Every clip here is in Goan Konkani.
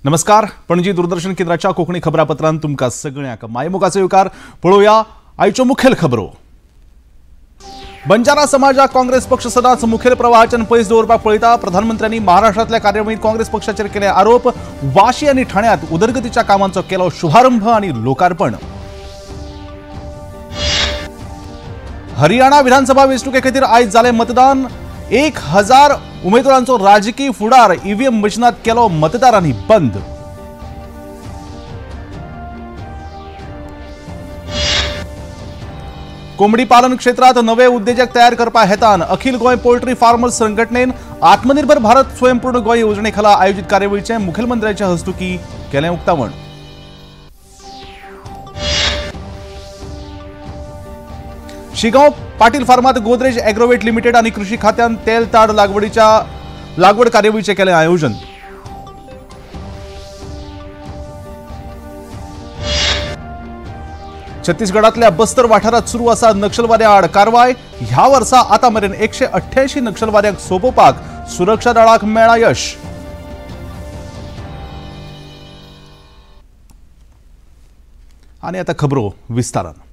नमस्कार, पणजी दूरदर्शन केंद्राच्या कोंकणी खबरापत्रांत तुमकां सगळ्यांक मायमोगाचो येवकार. पळोवया आयच्यो मुखेल खबरो. बंजारा समाजाक काँग्रेस पक्ष सदांच मुखेल प्रवाहाच्यान पयस दवरपाक पळयता. प्रधानमंत्र्यांनी महाराष्ट्रांतल्या कार्यावळींत काँग्रेस पक्षाचेर केले आरोप. वाशी आनी ठाण्यात उदरगतीच्या कामांचो केलो शुभारंभ आनी लोकार्पण. हरियाणा विधानसभा वेंचणुके खातीर आयज जालें मतदान. 1000 उमेदवारांचो राजकीय फुडार ईव्हीएम मशिनात केलो मतदारांनी बंद. कोंबडी पालन क्षेत्रात नवे उद्देजक तयार करपा हेतान अखिल गोंय पोल्ट्री फार्मर्स संघटनेन आत्मनिर्भर भारत स्वयंपूर्ण गोंय योजने खाला आयोजित कार्यावळीचें मुखेलमंत्र्यांच्या हस्तुकी केलें उक्तावण. शिगांव पाटील फार्मात गोदरेज एग्रोवेट लिमिटेड आणि कृषी खात्यान तेल ताड लागवड कार्यावळीचें केलें आयोजन. छत्तीसगडातल्या बस्तर वाठारात सुरू आसा नक्षलवाद्यां आड कारवाय. ह्या वर्सा आतां मेरेन 188 नक्षलवाद्यांक सोंपोवपाक सुरक्षा दळाक मेळ्ळां यश. आनी आतां खबरो विस्तारान.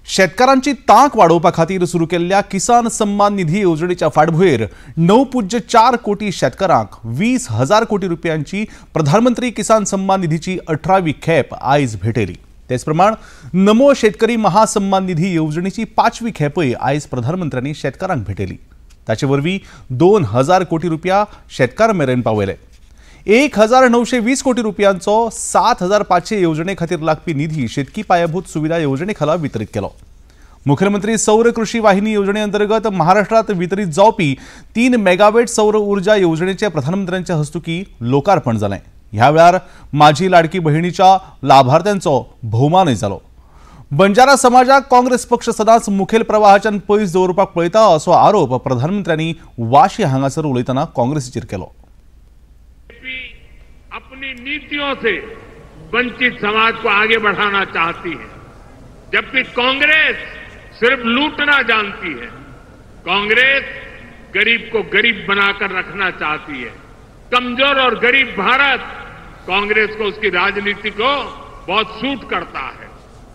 शेतकारांची तांक वाडोवपा खातीर सुरू केल्ल्या किसान सन्मान निधी येवजणेच्या फाटभुंयेर 9.4 कोटी शेतकारांक 20,000 कोटी रुपयांची प्रधानमंत्री किसान सन्मान निधीची 18वी खेप आयज भेटयली. तेच प्रमाण नमो शेतकरी महासन्मान निधी येवजणेची 5वी खेपय आयज प्रधानमंत्र्यांनी शेतकारांक भेटयली. ताचे वरवीं 2,000 कोटी रुपया शेतकारां मेरेन पावयले. 1,920 कोटी रुपयांचो 7,500 येवजणे खातीर लागपी निधी शेतकी पायाभूत सुविधा येवजणे खाला वितरीत केलो. मुख्यमंत्री सौर कृषी वाहिनी योजने अंतर्गत महाराष्ट्रात वितरीत जावपी 3 मेगावॅट सौर ऊर्जा योजनेचे प्रधानमंत्र्यांच्या हस्तुकी लोकार्पण जालें. ह्या वेळार माझी लाडकी बहिणीच्या लाभार्थ्यांचो भोवमानय जालो. बंजारा समाजाक काँग्रेस पक्ष सदांच मुखेल प्रवाहाच्यान पयस दवरपाक पळयता असो आरोप प्रधानमंत्र्यांनी वाशी हांगासर उलयतना काँग्रेसीचेर केलो. अपनी नीतियों से वंचित समाज को आगे बढ़ाना चाहती है, जबकि कांग्रेस सिर्फ लूटना जानती है. कांग्रेस गरीब को गरीब बनाकर रखना चाहती है. कमजोर और गरीब भारत कांग्रेस को, उसकी राजनीति को बहुत सूट करता है.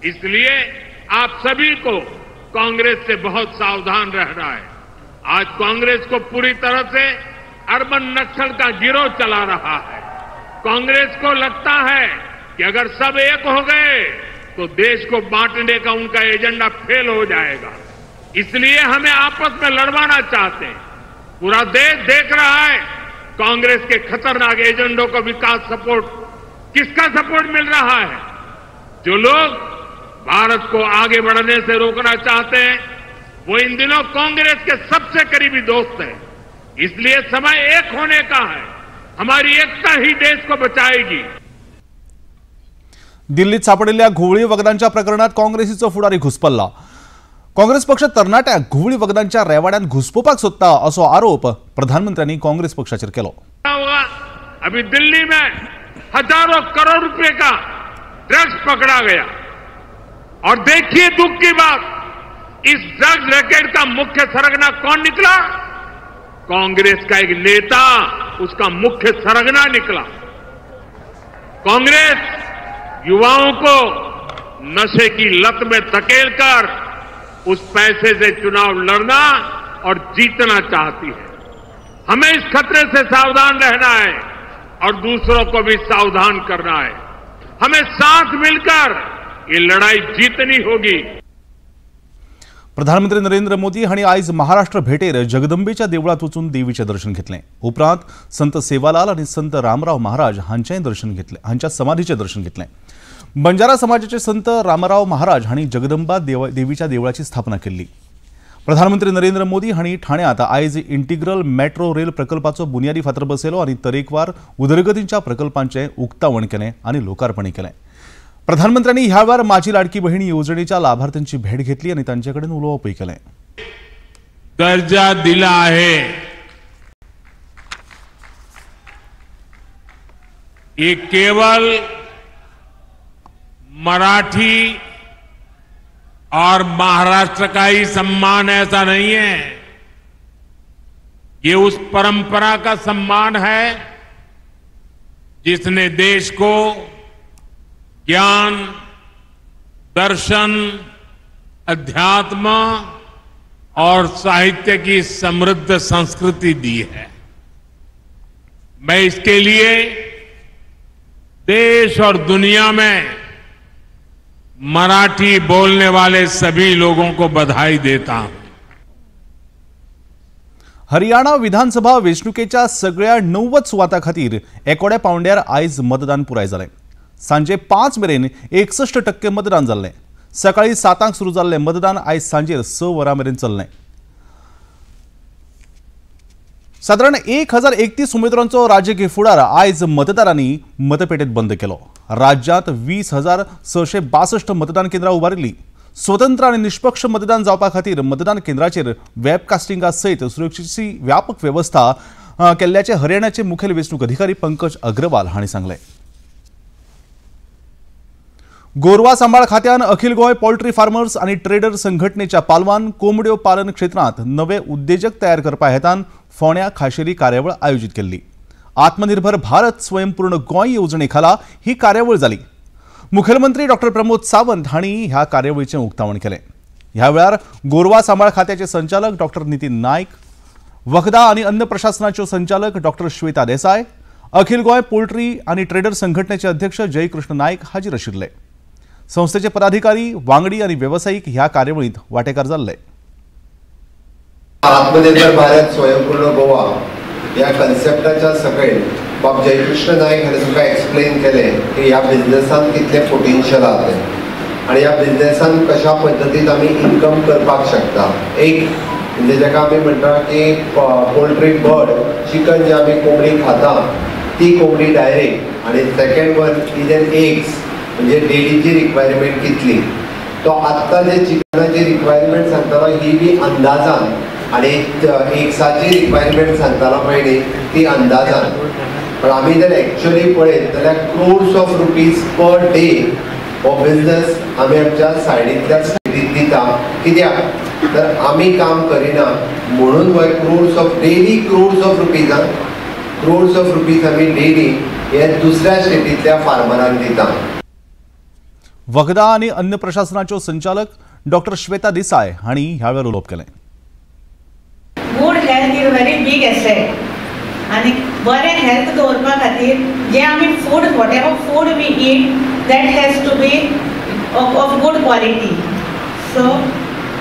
इसलिए आप सभी को कांग्रेस से बहुत सावधान रहना है. आज कांग्रेस को पूरी तरह से अर्बन नक्सल का गिरोह चला रहा है. कांग्रेस को लगता है कि अगर सब एक हो गए तो देश को बांटने का उनका एजेंडा फेल हो जाएगा. इसलिए हमें आपस में लड़वाना चाहते हैं. पूरा देश देख रहा है कांग्रेस के खतरनाक एजेंडों को विकास सपोर्ट, किसका सपोर्ट मिल रहा है? जो लोग भारत को आगे बढ़ने से रोकना चाहते हैं वो इन दिनों कांग्रेस के सबसे करीबी दोस्त हैं. इसलिए समय एक होने का है. हमारी एकता ही देश को बचाएगी. दिल्लीत सापडिल्ल्या घुंवळी वखदांच्या प्रकरणात काँग्रेसीचो फुडारी घुसपल्ला. काँग्रेस पक्ष तरणाट्यांक घुंवळी वखदांच्या रेवाड्यान घुसपोवपाक सोदता असो आरोप प्रधानमंत्र्यांनी काँग्रेस पक्षाचेर केलो. अभी दिल्ली में हजारों करोड़ रुपए का ड्रग्स पकड़ा गया और देखिए दुख की बात, इस ड्रग्स रैकेट का मुख्य सरगना कौन निकला? कांग्रेस का एक नेता उसका मुख्य सरगना निकला. कांग्रेस युवाओं को नशे की लत में धकेलकर उस पैसे से चुनाव लड़ना और जीतना चाहती है. हमें इस खतरे से सावधान रहना है और दूसरों को भी सावधान करना है. हमें साथ मिलकर ये लड़ाई जीतनी होगी. प्रधानमंत्री नरेंद्र मोदी हांणी आयज महाराष्ट्र भेटेर जगदंबेच्या देवळांत वचून देवीचें दर्शन घेतलें. उपरांत संत सेवालाल आनी संत रामराव महाराज हांचें दर्शन घेतलें, हांच्या समाधीचें दर्शन घेतलें. बंजारा समाजाचे संत रामराव महाराज हांणी जगदंबा देवीच्या देवळाची स्थापना केल्ली. प्रधानमंत्री नरेंद्र मोदी हांणी ठाण्यात आयज इंटिग्रल मेट्रो रेल प्रकल्पाचो बुन्यादी फातर बसयलो आनी तरेकवार उदरगतीच्या प्रकल्पांचें उक्तावण केलें आनी लोकार्पण केलें. प्रधानमंत्र्यांनी ह्या वेळार माझी लाडकी बहीण योजनेच्या लाभार्थ्यांची भेट घेतली आणि त्यांच्याकडे उलोवपय केलें. दर्जा दिला आहे. ये केवल मराठी और महाराष्ट्र का ही सम्मान ऐसा नहीं है, ये उस परंपरा का सम्मान है जिसने देश को ज्ञान, दर्शन, अध्यात्म और साहित्य की समृद्ध संस्कृति दी है। मैं इसके लिए देश और दुनिया में मराठी बोलने वाले सभी लोगों को बधाई देता हूं। हरियाणा विधानसभा वेंचणुकेच्या सगळ्या 90 सुवातां खातीर एकोड्या पावंड्यार आयज मतदान पुराय जालें। सांजे 5 मेरेन 61% मतदान जाल्लें। सकाळी 7 सुरू जाल्लें मतदान आयज सांजेर 6 वरां मेरेन चल्लें। सादारण 1031 उमेदवारांचो राजकीय फुडार आयज मतदारांनी मतपेटेत बंद केलो। राज्यांत 20,662 मतदान केंद्रां उबारिल्लीं। स्वतंत्र आनी निष्पक्ष मतदान जावपा खातीर मतदान केंद्राचेर वेबकास्टिंगा सयत सुरक्षेची व्यापक वेवस्था केल्ल्याचें हरियाणाचे मुखेल वेंचणूक अधिकारी पंकज अग्रवाल हांणी सांगलें। गोरवा सांबाळ खात्यान अखिल गोंय पोल्ट्री फार्मर्स आनी ट्रेडर संघटनेच्या पालवान कोंबड्यो पालन क्षेत्रांत नवे उद्देजक तयार करपा हेतान फोंड्या खाशेली कार्यावळ आयोजीत केल्ली। आत्मनिर्भर भारत स्वयंपूर्ण गोंय येवजणे खाला ही कार्यावळ जाली। मुखेलमंत्री डॉक्टर प्रमोद सावंत हांणी ह्या कार्यावळीचें उक्तावण केलें। ह्या वेळार गोरवा सांबाळ खात्याचे संचालक डॉक्टर नितीन नायक, वखदां आनी अन्न प्रशासनाच्यो संचालक डॉक्टर श्वेता देसाय, अखिल गोंय पोल्ट्री आनी ट्रेडर संघटनेचे अध्यक्ष जयकृष्ण नायक हाजीर आशिल्ले। संस्थेचे पदाधिकारी, वांगडी आनी वेवसायीक ह्या कार्यावळींत वांटेकार जाल्ले। आत्मनिर्भर भारत स्वयंपूर्ण गोवा ह्या कन्सेप्टाच्या सकयल बाब जयकृष्ण नायक हाणें तुमकां एक्सप्लेन केलें की ह्या बिजनेसान कितलें पोटेन्शियल आसा तें आनी ह्या बिजनेसान कशा पद्दतीन आमी इनकम करपाक शकता। एक म्हणजे जाका आमी म्हणटा की पोल्ट्री बर्ड चिकन जे आमी कोंबडी खाता ती कोंबडी डायरेक्ट, आनी second one is an eggs म्हणजे डेलीची रिक्वायरमेंट कितली। तो आत्तां जे चिकनाची रिक्वायरमेंट सांगतालो ही बी अंदाजान, आनी एग्साची रिक्वायरमेंट सांगतालो पळय न्ही ती अंदाजान, पण आमी जर एक्चुअली पळयत जाल्यार crores of rupees per day हो बिजनेस आमी आमच्या सायडींतल्या स्टेटीत दिता। कित्याक तर आमी काम करिना म्हणून वय crores of daily crores of रुपीजान क्रोड्स ऑफ रुपीज आमी डेली हे दुसऱ्या स्टेटींतल्या फार्मरांक दिता। वखदां आनी अन्न प्रशासनाच्यो संचालक डॉक्टर श्वेता देसाय हांणी ह्या वेळार उलोवप केलें। Good health is very big asset आनी बरें हेल्थ दवरपा खातीर जें आमी food whatever food we eat that has to be of good quality. So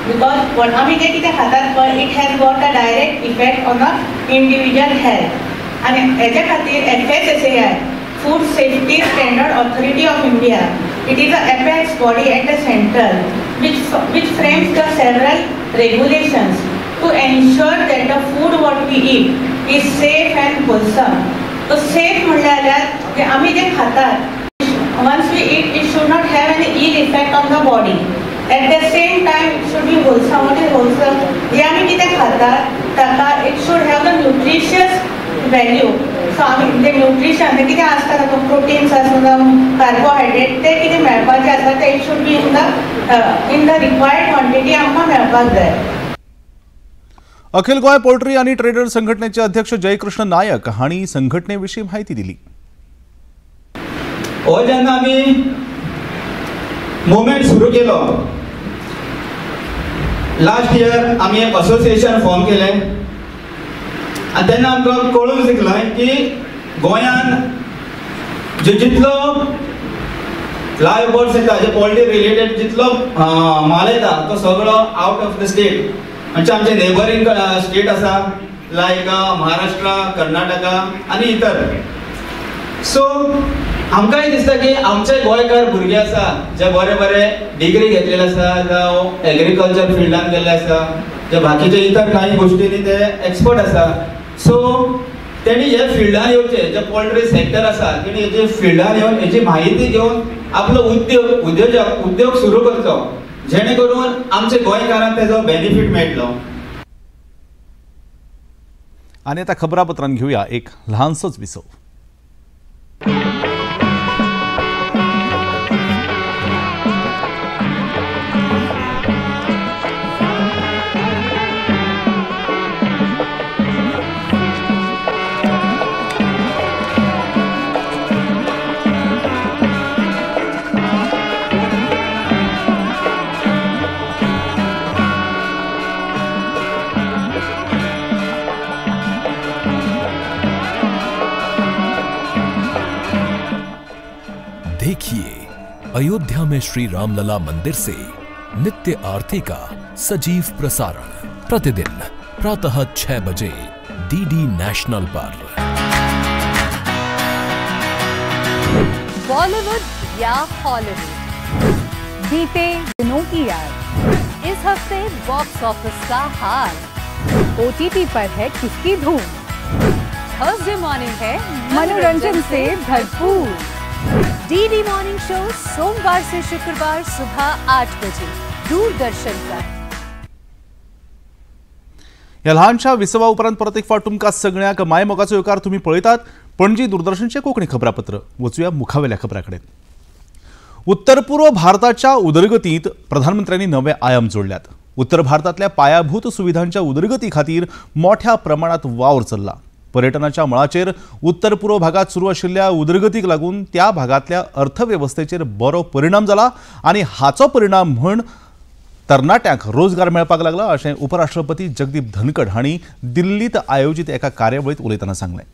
because आमी जें कितें खातात पळय it has got a direct effect on a individual health. आनी हेच्या खातीर FSSAI Food Safety Standard Authority of India, it is an apex body at the central which frames the several regulations to ensure that the food what we eat is safe and wholesome. So safe म्हणल्यार जे आमी जे खातात once we eat it should not have any ill effect on the body. At the same time it should be wholesome. What is wholesome? जे आमी कितें खातात ताका it should have the nutritious value. So आमी जे न्यूट्रिशन ते कितें आसता तातूंत प्रोटीन्स आसूं जावं कार्बोहायड्रेट ते कितें मेळपाचें आसा ते it should be in the required quantity आमकां मेळपाक जाय। अखिल गोंय पोल्ट्री आनी ट्रेडर संघटनेचे अध्यक्ष जयकृष्ण नायक हांणी संघटने विशीं म्हायती दिली। हो जेन्ना आमी मुवमेंट सुरू केलो लास्ट इयर आमी एक असोसिएशन फॉर्म केलें आनी तेन्ना आमकां कळूंक शिकलें की गोंयान जे जितलो लायव्ह बर्ड्स येता जे पोल्ट्री रिलेटेड जितलो माल येता तो सगळो आउट ऑफ the state म्हणजे आमचे नेबरींग स्टेट आसा लायक महाराष्ट्र, कर्नाटका आनी इतर। सो आमकांय दिसता की आमचे गोंयकार भुरगे आसा जे बरे बरे डिग्री घेतलेले आसा जावं एग्रीकल्चर फिल्डान गेल्ले आसा जे बाकीचे इतर काही गोष्टींनी ते एक्सपर्ट आसा, सो तेणी हे फिल्डान येवचे जे पोल्ट्री सेक्टर आसा तेणी हेजे फिल्डान येवन हेजी म्हायती घेवन आपलो उद्योग उद्योग सुरू करचो जेणे करून आमचे गोंयकारांक तेजो बेनिफीट मेळटलो। आनी आतां खबरापत्रान घेवया एक ल्हानसोच विसव। अयोध्या में श्री रामलला मंदिर से नित्य आरती का सजीव प्रसारण प्रतिदिन प्रातः 6 बजे डीडी नेशनल पर। बॉलीवुड या हॉलीवुड, बीते दिनों की याद, इस हफ्ते बॉक्स ऑफिस का हाल, ओटीटी पर है किसकी धूम, थर्सडे मॉर्निंग है मनोरंजन से भरपूर। डीडी मॉर्निंग शो सोमवार से शुक्रवार सुबह 8 बजे दूरदर्शन पर। ह्या ल्हानशा विसवा उपरांत परत एक फावट तुमकां सगळ्यांक मायमोगाचो येवकार। तुमी पळयतात पणजी दूरदर्शनचें कोंकणी खबरापत्र। वचुया मुखावेल्या खबरां कडेन। उत्तर पूर्व भारताच्या उदरगतींत प्रधानमंत्र्यांनी नवे आयाम जोडल्यात। उत्तर भारतांतल्या पायाभूत सुविधांच्या उदरगती खातीर मोठ्या प्रमाणात वावर चल्ला। पर्यटनाच्या मळाचेर उत्तर पूर्व भागात सुरू आशिल्ल्या उदरगतीक लागून त्या भागांतल्या अर्थवेवस्थेचेर बरो परिणाम जाला आनी हाचो परिणाम म्हूण तरणाट्यांक रोजगार मेळपाक लागला अशें उपराष्ट्रपती जगदीप धनखड हांणी दिल्लीत आयोजीत एका कार्यावळीत उलयतना सांगलें।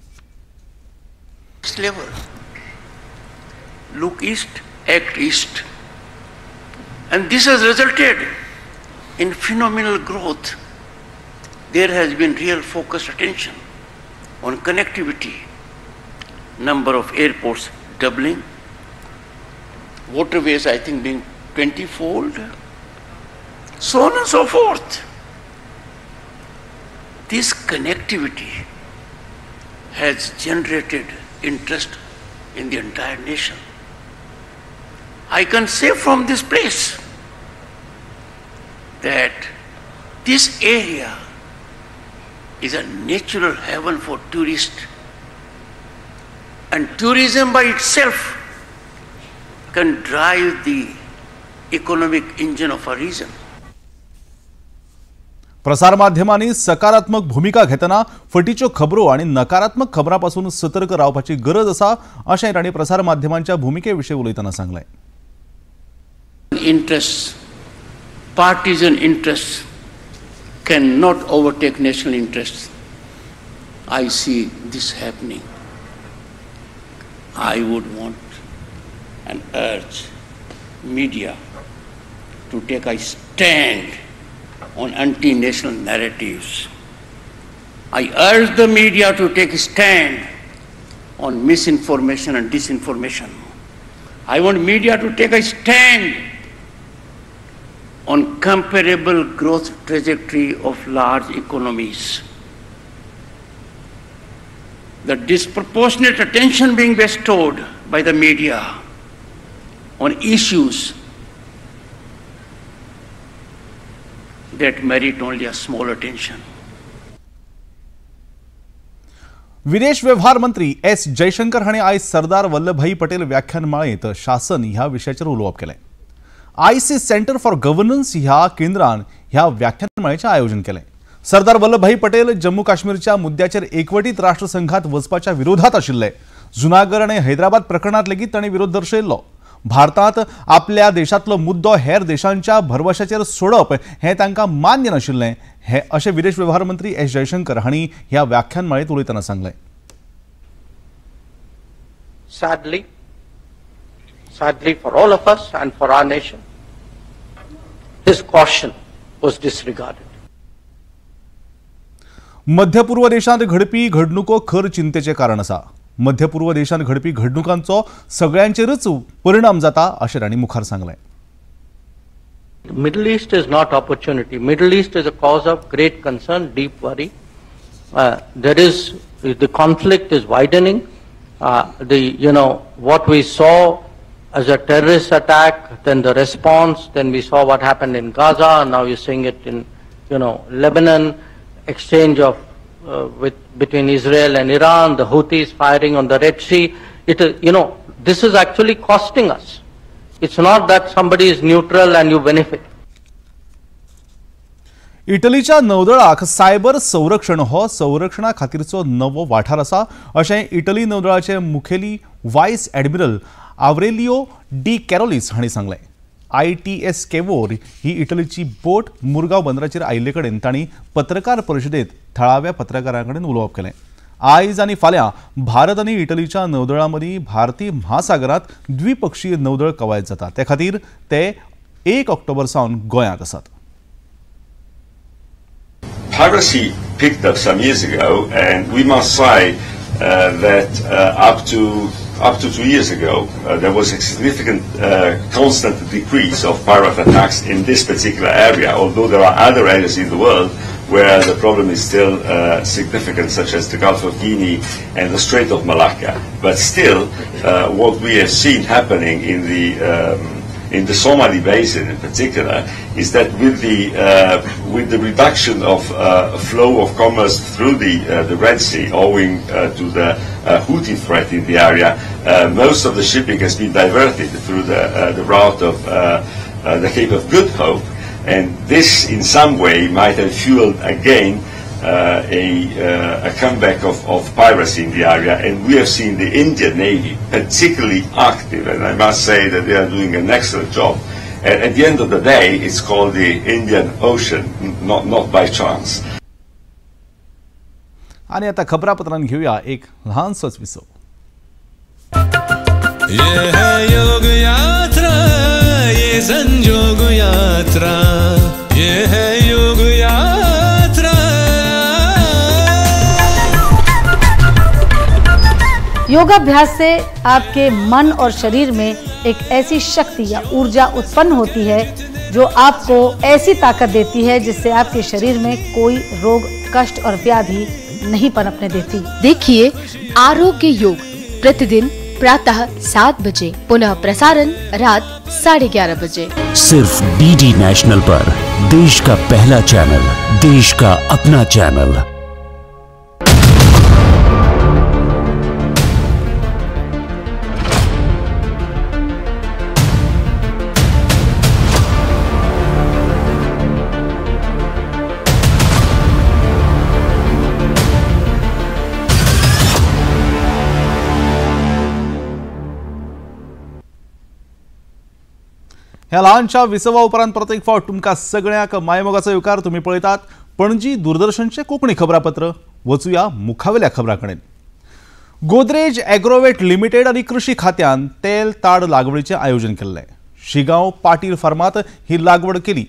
Look east, act east, and this has resulted in phenomenal growth. There has been real focused attention on connectivity, number of airports doubling, waterways I think being 20-fold, so on and so forth. This connectivity has generated interest in the entire nation. I can say from this place that this area is a natural heaven for tourists, and tourism by itself can drive the economic engine of a region. प्रसार माध्यमांनी सकारात्मक भूमिका घेतना फटीच्यो खबरो आनी नकारात्मक खबरां पासून सतर्क रावपाची गरज आसा अशें तांणी प्रसार माध्यमांच्या भूमिके विशीं उलयतना सांगलें। Interests, partisan interests cannot overtake national interests. I see this happening. I would want and urge media to take a stand on anti-national narratives. I urge the media to take a stand on misinformation and disinformation. I want media to take a stand on comparable growth trajectory of large economies. The disproportionate attention being bestowed by the media on issues that merit only a small attention. विदेश व्यवहार मंत्री एस जयशंकर हांणी आयज सरदार वल्लभभाई पटेल व्याख्यान माळेंत शासन ह्या विशयाचेर उलोवप केलें। आयसी सेंटर फॉर गव्हर्नन्स ह्या केंद्रान ह्या व्याख्यानमाळेचें आयोजन केलें। सरदार वल्लभभाई पटेल जम्मू काश्मीरच्या मुद्द्याचेर एकवटीत राष्ट्रसंघात वचपाच्या विरोधात आशिल्ले। जुनागड आनी हैदराबाद प्रकरणांत लेगीत तांणी विरोध दर्शयिल्लो। भारतात आपल्या देशांतलो मुद्दो हेर देशांच्या भरवशाचेर सोडप हें तांकां मान्य नाशिल्लें हें अशें विदेश व्यवहार मंत्री एस जयशंकर हांणी ह्या व्याख्यानमाळेंत उलयतना सांगलें। Sadly, sadly for all of us and for our nation, his caution was disregarded. मध्य पूर्व देशांत घडपी घडणुको खर चिंतेचें कारण आसा। मध्य पूर्व देशांत घडपी घडणुकांचो सगळ्यांचेरच परिणाम जाता अशें तांणी मुखार सांगलें। Middle East is not opportunity. Middle East is a cause of great concern, deep worry. There is the conflict is widening. What we saw as a terrorist attack, then the response, then we saw what happened in Gaza, now you're seeing it in, Lebanon, exchange of between Israel and Iran, the Houthis firing on the Red Sea. It is, this is actually costing us. It's not that somebody is neutral and you benefit. इटलीच्या नौदळाक सायबर संरक्षण हो संरक्षणा खातीरचो नवो वाठार आसा अशें इटली नौदळाचे मुखेली vice admiral Aurelio De Carolis हांणी सांगलें। ITS केवोर ही इटलीची बोट मुरगांव बंदराचेर आयिल्ले कडेन तांणी पत्रकार परिशदेंत थळाव्या पत्रकारां कडेन उलोवप केलें। आयज आनी फाल्यां भारत आनी इटलीच्या नौदळां मदीं भारतीय म्हासागरांत द्विपक्षीय नौदळ कवायत जाता. ते खातीर ते 1 ऑक्टोबर सावन गोंयांत आसात. Piracy picked up some years ago, and we must say that up to 2 years ago there was a significant constant decrease of pirate attacks in this particular area, although there are other areas in the world where the problem is still significant, such as the Gulf of Guinea and the Strait of Malacca. But still, what we have seen happening in the Somali basin in particular is that with the reduction of flow of commerce through the Red Sea, owing to the Houthi threat in the area, most of the shipping has been diverted through the route of the Cape of Good Hope, and this in some way might have fueled again a comeback of piracy in the area. And we have seen the Indian Navy particularly active, and I must say that they are doing an excellent job. And at the end of the day, it's called the Indian Ocean, not by chance. आणि आता खबरापत्रांत घेऊया एक लहानसोच विसव. ये है योग यात्रा, ये संजोग यात्रा, ये है योग यात्रा. योगाभ्यास से आपके मन और शरीर में एक ऐसी शक्ति या ऊर्जा उत्पन्न होती है जो आपको ऐसी ताकत देती है जिससे आपके शरीर में कोई रोग, कष्ट और व्याधि नहीं पनपने देती। देखिए आरोग्य योग प्रतिदिन प्रातः 7 बजे, पुनः प्रसारण रात 11:30 बजे, सिर्फ डीडी नेशनल पर। देश का पहला चैनल, देश का अपना चैनल। ह्या लहानशा विसवा उपरांत परत एक फावट तुमकां सगळ्यांक मायमोगाचो येवकार. तुमी पळयतात पणजी दूरदर्शनचें कोंकणी खबरापत्र. वचुया मुखावेल्या खबरां कडेन. गोदरेज एग्रोवेट लिमिटेड आनी कृषी खात्यान तेल ताड लागवडीचें आयोजन केल्लें. शिगांव पाटील फार्मांत ही लागवड केली.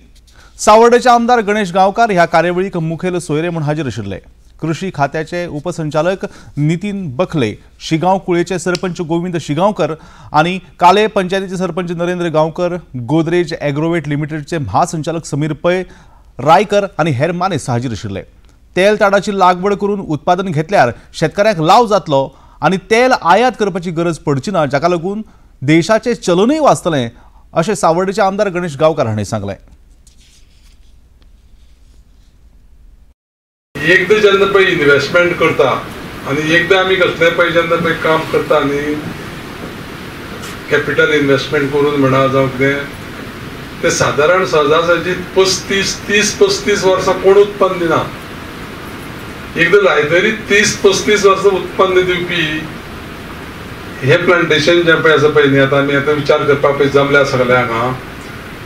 सावर्डेचे आमदार गणेश गांवकार ह्या कार्यावळीक मुखेल सोयरे म्हूण हाजीर आशिल्ले. कृषी खात्याचे उपसंचालक नितीन बखले, शिगांव कुळेचे सरपंच गोविंद शिगांवकर आनी काले पंचायतीचे सरपंच नरेंद्र गांवकर, गोदरेज एग्रोवेट लिमिटेडचे महासंचालक समीर पै रायकर आनी हेर मानेस्त हाजीर आशिल्ले. तेल ताडाची लागवड करून उत्पादन घेतल्यार शेतकऱ्यांक लाव जातलो आनी तेल आयात करपाची गरज पडची ना, जाका लागून देशाचें चलनूय वाचतलें अशें सावर्डेचे आमदार गणेश गांवकार हांणी सांगलें. एकदां जेन्ना पळय इन्वेस्टमेंट करता आनी एकदां आमी कसलें पळय जेन्ना पळय काम करता आनी कॅपिटल इन्वेस्टमेंट करून म्हणा जावं कितें, तें सादारण सहजासहजी 35-30-35 वर्सां कोण उत्पन्न दिना. एकदां लायतरी 30-35 वर्सां उत्पन्न दिवपी हें प्लांटेशन जें पळय आसा पळय न्ही, आतां आमी आतां विचार करपाक पळय जमल्या सगळ्या हांगा.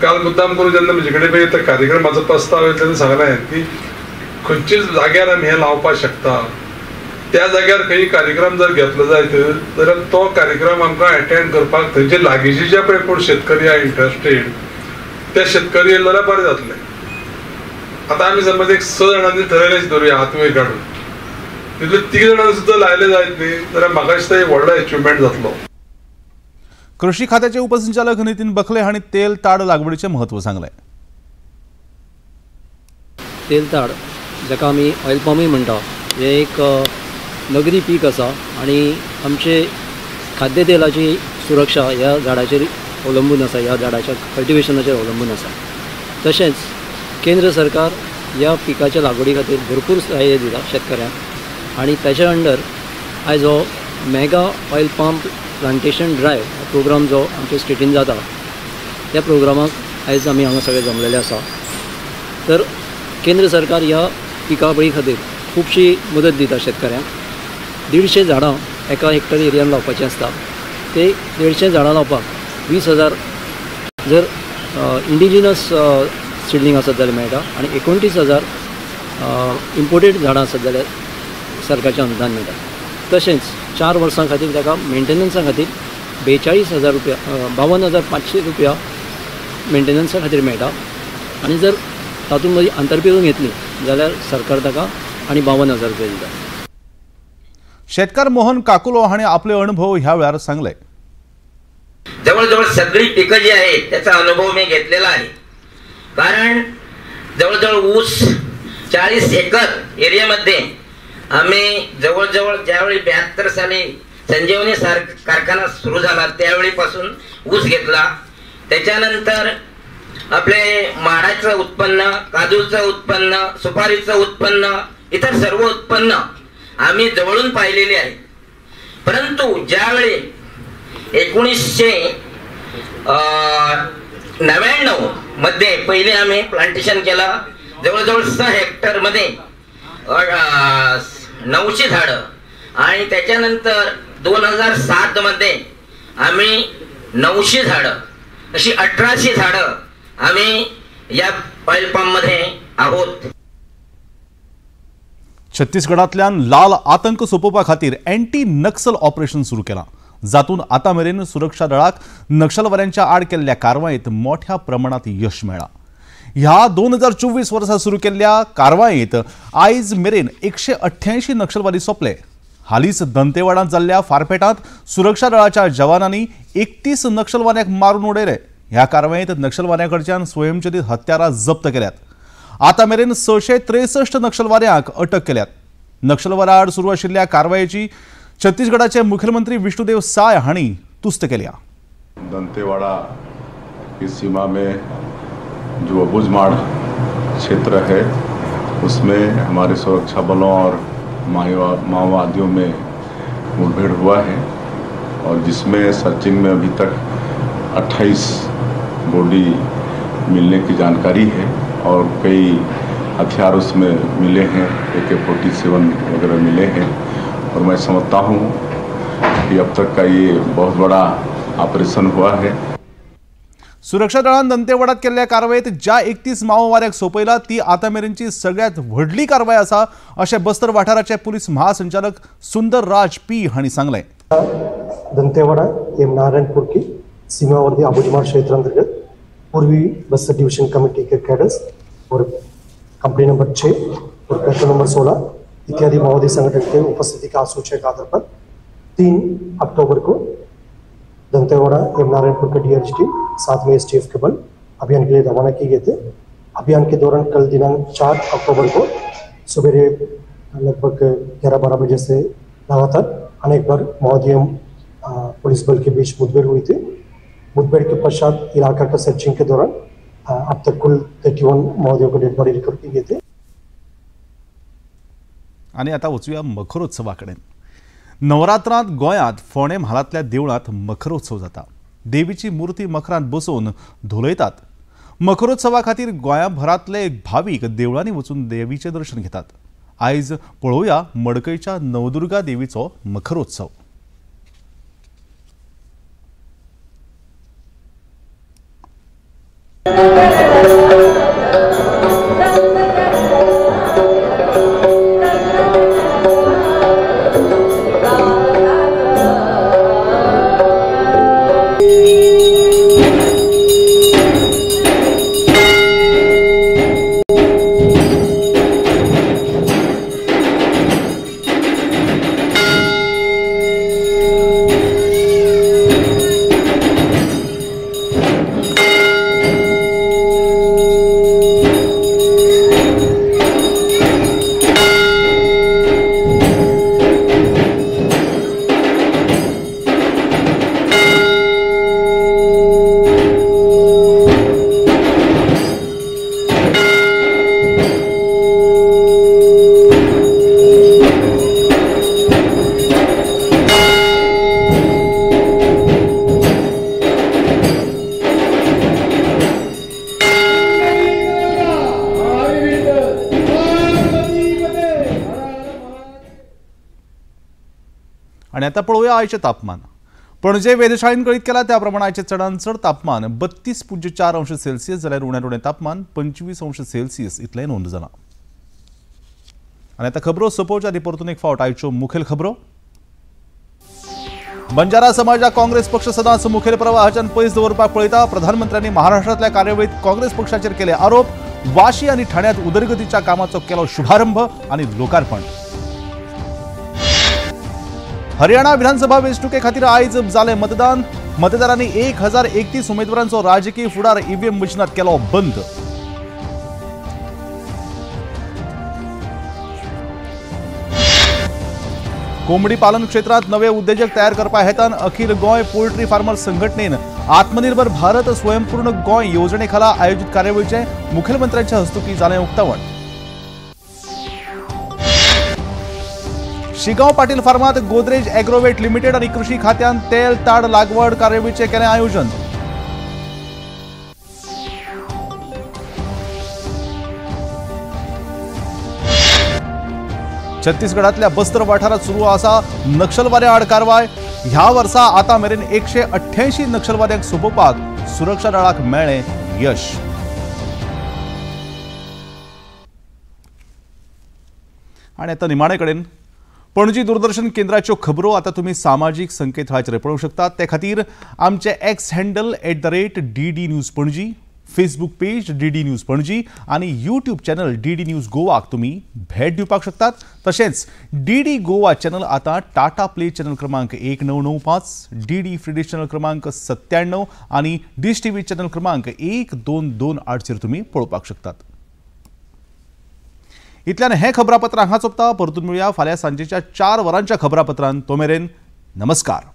काल मुद्दाम करून जेन्ना म्हजे कडेन पळय कार्यक्रमाचो प्रस्ताव येयलो तेन्ना सांगलें की खंयच्याच जाग्यार आमी हें लावपाक शकता, त्या जाग्यार खंय कार्यक्रम जर घेतलो जायत जाल्यार तो कार्यक्रम आमकां एटेंड करपाक थंयचे लागींचे जे पळय कोण शेतकरी आहा इंट्रस्टेड त्या शेतकरी येयले जाल्यार बरें जातलें. आतां आमी समज एक 6 जाणांनी ठरयलें धरुया हात वयर काडून, तितले 3 जाणांनी सुद्दां लायले जायत न्ही जाल्यार म्हाका दिसता एक व्हडलो एचिवमेंट जातलो. कृषी खात्याचे उपसंचालक नितीन बखले हांणी तेल ताड लागवडीचें म्हत्व सांगलें. तेलताड जाका आमी ऑयल पामूय म्हणटा, हें एक नगरी पीक आसा आनी आमचे खाद्यतेलाची सुरक्षा ह्या झाडाचेर अवलंबून आसा, ह्या झाडाच्या कल्टिवेशनाचेर अवलंबून आसा. तशेंच केंद्र सरकार ह्या पिकाच्या लागवडी खातीर भरपूर सहाय्य दिता शेतकऱ्यांक आनी ताच्या अंडर आयज हो mega oil palm plantation drive programme जो आमच्या स्टेटीन जाता त्या प्रोग्रामाक आयज आमी हांगा सगळे जमलेले आसा. तर केंद्र सरकार ह्या पिकावळी खातीर खुबशी मदत दिता शेतकऱ्यांक. 150 झाडां एका हेक्टर एरियान लावपाचीं आसता, ते 150 झाडां लावपाक 20,000 जर इंडिजिनस सिडलिंग आसत जाल्यार मेळटा आनी 29,000 इम्पोर्टेड झाडां आसत जाल्यार सरकारचें अनुदान मेळटा. तशेंच 4 वर्सां खातीर ताका मेंटेनन्सा खातीर 42,000 रुपया 52,500 रुपया मेंटेनन्सा खातीर मेळटा आनी जर तातूंत मदीं आंतरपिरून घेतली जाल्यार सरकार ताका आनी 52,000 रुपया दिता. शेतकार मोहन काकुलो हांणी आपले अणभव ह्या वेळार सांगले. जवळजवळ सगळी पिकं जी आहेत त्याचा अनुभव मी घेतलेला आहे, कारण जवळजवळ ऊस 40 एकर एरियामध्ये आम्ही जवळजवळ ज्यावेळी 72 साली संजीवनी कारखाना सुरू झाला त्यावेळीपासून ऊस घेतला. त्याच्यानंतर आपले माडाचं उत्पन्न, काजूचं उत्पन्न, सुपारीचं उत्पन्न, इतर सर्व उत्पन्न आम्ही जवळून पाहिलेले आहे. परंतु ज्यावेळी 1999 मध्ये पहिले आम्ही प्लांटेशन केलं, जवळजवळ 6 हेक्टरमध्ये 900 झाडं, आणि त्याच्यानंतर 2007 मध्ये आम्ही 900 झाडं, अशी 1800 झाडं आम्ही या ऑइल पाममध्ये आहोत. छत्तीसगडातल्यान लाल आतंक सोपोवपा खातीर एंटी नक्सल ऑपरेशन सुरू केलां, जातून आतां मेरेन सुरक्षा दळाक नक्षलवाद्यांच्या आड केल्ल्या कारवायेंत मोठ्या प्रमाणात यश मेळ्ळां. ह्या 2024 वर्सा सुरू केल्ल्या कारवायेंत आयज मेरेन 188 नक्षलवादी सोंपले. हालींच दंतेवाडांत जाल्ल्या फारपेटांत सुरक्षा दळाच्या जवानांनी 31 नक्षलवाद्यांक मारून उडयले. ह्या कारवायेंत नक्षलवाद्यां कडच्यान स्वयंचलित हत्यारां जप्त केल्यात. आतां मेरेन 663 नक्षलवाद्यांक अटक केल्यात. नक्षलवाद्यां आड सुरू आशिल्ल्या कारवायेची छत्तीसगडाचे मुख्यमंत्री विष्णुदेव साय हांणी तुस्त केल्या. दंतेवाड़ा की सीमा में जो अबूझमाड़ क्षेत्र है उसमें हमारे सुरक्षा बलों और माओवादियों में मुठभेड़ हुआ है और जिसमें सर्चिंग में अभी तक 28 बॉडी मिलने की जानकारी है और कई हथियार उसमें मिले हैं, AK-47 वगैरह मिले हैं। और मैं समझता हूँ कि अब तक का ये बहुत बड़ा ऑपरेशन हुआ है। सुरक्षा दळान दंतेवाडात केल्ल्या कारवायेत ज्या 31 माओवाद्याक सोंपयला ती आतां मेरेनची सगळ्यांत व्हडली कारवाय आसा अशें बस्तर वाठाराचे पुलीस महासंचालक सुंदर राज पी हांणी सांगलें. दंतेवाड़ा एवं नारायणपुर की सीमावर्ती अबूझमाड़ क्षेत्र अंतर्गत पूर्वी बस्तर डिवीजन कमेटी के कैडर्स और कंपनी नंबर 6 और प्लेटून नंबर 16 इत्यादि माओवादी संगठन के उपस्थिति का सूचना के आधार पर 3 अक्टूबर को दंतेवाड़ा एवं नारायणपुर के डीआरजी टीम साथ में एसटीएफ के बल अभियान के लिए रवाना किए गए थे। अभियान के दौरान कल दिनांक 4 अक्टूबर को सवेरे लगभग 11-12 बजे से लगातार अनेक बार माओवादी एवं पुलिस बल के बीच मुठभेड़ हुई थी। मुठभेड़ के पश्चात इलाका का सर्चिंग के दौरान अब तक कुल 31 माओवादियों को डेड बॉडी रिकवर की गई थी। आनी आतां वचुया मखरोत्सवा कडेन. नवरात्रांत गोंयांत फोंडें म्हालांतल्या देवळांत मखरोत्सव जाता. देवीची मूर्ती मखरांत बसोवन धोलयतात. मखरोत्सवा खातीर गोंयाभरांतले भावीक देवळांनी वचून देवीचें दर्शन घेतात. आयज पळोवया मडकयच्या नवदुर्गा देवीचो मखरोत्सव. आनी आतां पळोवया आयचें तापमान. पणजे वेधशाळेन कळीत केलां त्या प्रमाण आयचें चडांत चड तापमान 32.4 अंश सेल्सियस जाल्यार उण्यांत उणें तापमान 25 अंश सेल्सियस इतलें नोंद जालां. आनी आतां खबरो सोंपोवच्या आदी परतून एक फावट आयच्यो मुखेल खबरो। बंजारा समाजाक काँग्रेस पक्ष सदांच मुखेल प्रवाहाच्यान पयस दवरपाक पळयता। प्रधानमंत्र्यांनी महाराष्ट्रांतल्या कार्यावळीत काँग्रेस पक्षाचेर केले आरोप। वाशी आनी ठाण्यात उदरगतीच्या कामाचो केलो शुभारंभ आनी लोकार्पण। हरियाणा विधानसभा वेंचणुके खातीर आयज जालें मतदान। मतदारांनी 1031 उमेदवारांचो राजकीय फुडार ईव्हीएम मशिनात केलो बंद। कोंबडी पालन क्षेत्रात नवे उद्योजक तयार करपा हेतान अखिल गोंय पोल्ट्री फार्मर संघटनेन आत्मनिर्भर भारत स्वयंपूर्ण गोंय योजने खाला आयोजित कार्यावळीचे मुखेलमंत्र्यांच्या हस्तुकी जालें उक्तावण। शिगांव पाटील फार्मात गोदरेज एग्रोवेट लिमिटेड आणि कृषी खात्यान तेल ताड लागवड कार्यावळीचे केलें आयोजन। छत्तीसगडातल्या बस्तर वाठारात सुरू आसा नक्षलवाद्यां आड कारवाय। ह्या वर्सा आतां मेरेन 188 नक्षलवाद्यांक सोंपोवपाक सुरक्षा दळाक मेळ्ळें यश। आनी आतां निमाणे कडेन पणजी दूरदर्शन केंद्राच्यो खबरो आतां तुमी सामाजीक संकेतथळाचेर पळोवंक शकतात। ते खातीर आमचे X handle @DD News Panaji, Facebook page DD News Panaji आनी यूट्यूब चॅनल DD news गोवाक तुमी भेट दिवपाक शकतात। तशेंच DD Goa channel आतां टाटा प्ले चॅनल क्रमांक 1995, DD free dish channel क्रमांक 97 आनी डिश टीव्ही चॅनल क्रमांक 1228 तुमी पळोवपाक शकतात। इतल्यान हें खबरापत्र हांगा सोंपता। परतून मेळुया फाल्यां सांजेच्या 4 वरांच्या खबरापत्रान। तो मेरेन नमस्कार।